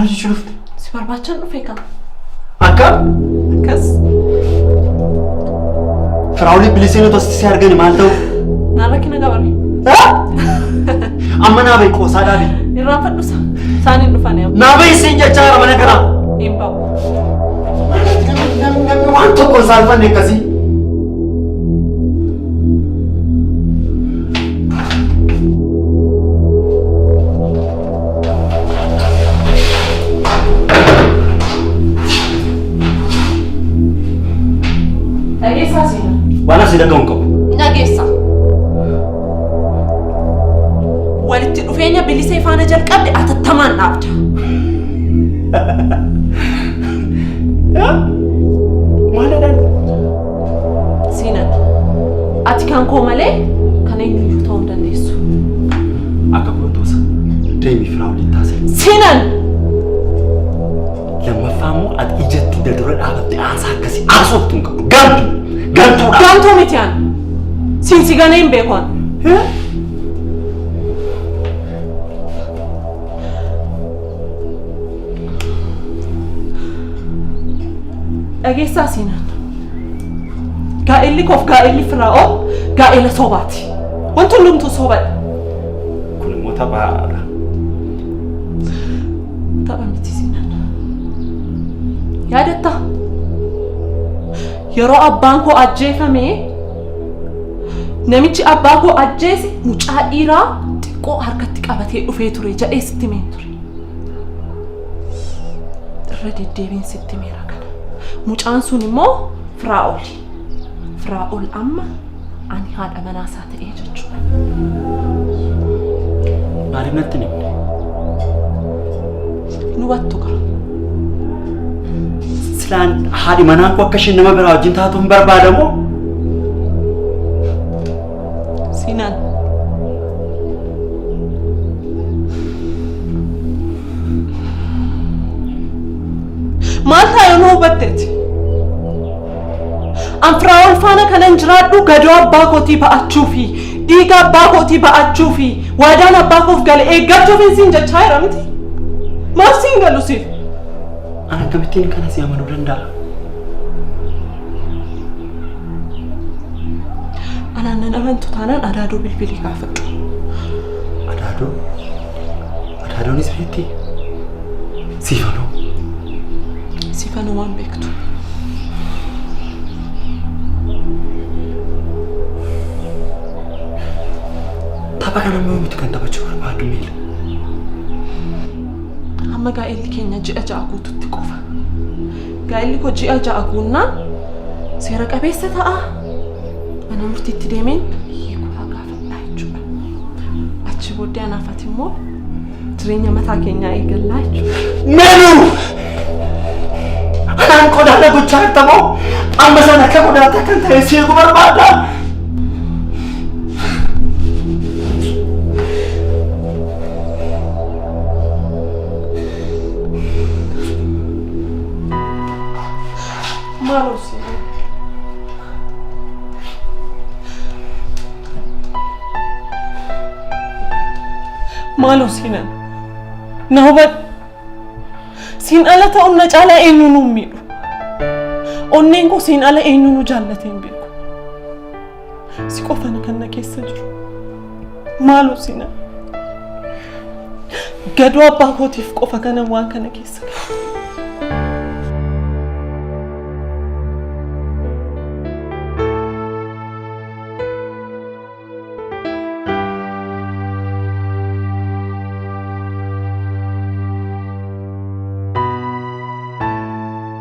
Maal hojjechuu dhufte? Si barbaachan dhufe kaa. Akkam? Akkas. Firaa'olii biliseen otoo si argani maal ta'u? Naan rakkina qabare. Amma naa bahi qoosaa dhaabi. Irraanfadhusa. Isaan hin dhufani amma. Naa bahi siin jechaa jira mana kanaa. Hin ba'u. Namni waan tokko hin saalfanne akkasii. Dhageessaa seenaa. Waan asii dhaga'u hin qabu. Dhageessa. Walitti dhufeenya bilisee faana jalqabde atattamaan dhaabda. Maal jedhan? Siinan, ati kan koo malee kan eenyuyyuu ta'uu hin dandeessu. Akka gootuusa deemi firaa waliin taasisa. Siinan! Lammaffaa immoo ati ijatti na dura dhaabatte haasaa akkasii haasoftu hin qabdu. Gantu! Gantuudha! Gantuu miti an. Siin si ganee hin beeku an. Dhageessaa Siinaan. Gaa'elli koof gaa'elli Firaa'ol gaa'ela sobaati. Wanti hundumtuu sobadha. Kun immoo taphaadha. Tapha miti Siinaan. Yaadattaa? Yeroo abbaan koo ajjeefame namichi abbaa koo ajjeese mucaa dhiiraa xiqqoo harkatti qabatee dhufee ture jedhee sitti himeen ture. Irra deddeebiin sitti himeera kana. Mucaan sun immoo Firaa'oli. Firaa'ol amma ani haadha manaa isaa ta'ee jechuudha. Maaliif natti hin himne? Nu hubattu kaa. Silaan haadhi manaa koo akka isheen nama biraa wajjin taatu hin barbaadamoo? Siinaan. Maal taa'ee nu hubatteeti? An Firaa'ol faana kanan jiraadhu gadoo abbaa kootii ba'achuu fi dhiiga abbaa kootii ba'achuu fi waadaan abbaa koof gale eeggachuuf hin siin jechaa jira miti. Maal siin galu siif? An akkamittiin kana si amanuu danda'a? Anaan nan amantu taanaan adaadoo bilbilii gaafadhu. Adaadoo? Adaadoonis beekti? Siifanoo? Siifanoo waan beektu. Tapha kana immoo miti kan taphachuu barbaaddu miila. Hamma gaa'elli keenya ji'a 6 guututti qofa. Gaa'elli koo ji'a 6 guunnaan seera qabeessa ta'a. Mana murtiitti deemeen hiikuu gaafadhaa jechuudha. Achi booddee anaaf ati immoo jireenya mataa keenyaa eegallaa jechuudha. Melu! Anaan qodaa na gochaa jirta moo? Amma sana akka qodaatti akkan ta'e si eeguu barbaadda? Maaloo seenaa. Maaloo seenaa. Na hubadhu. Siin ala ta'uun na caalaa eenyuun hin miidhu. Onneen koo siin ala eenyuun jaallatee hin beeku. Si qofan kan na keessa jiru. Maaloo seenaa. Gadoo abbaa kootiif qofa kanan waan kana keessa gale.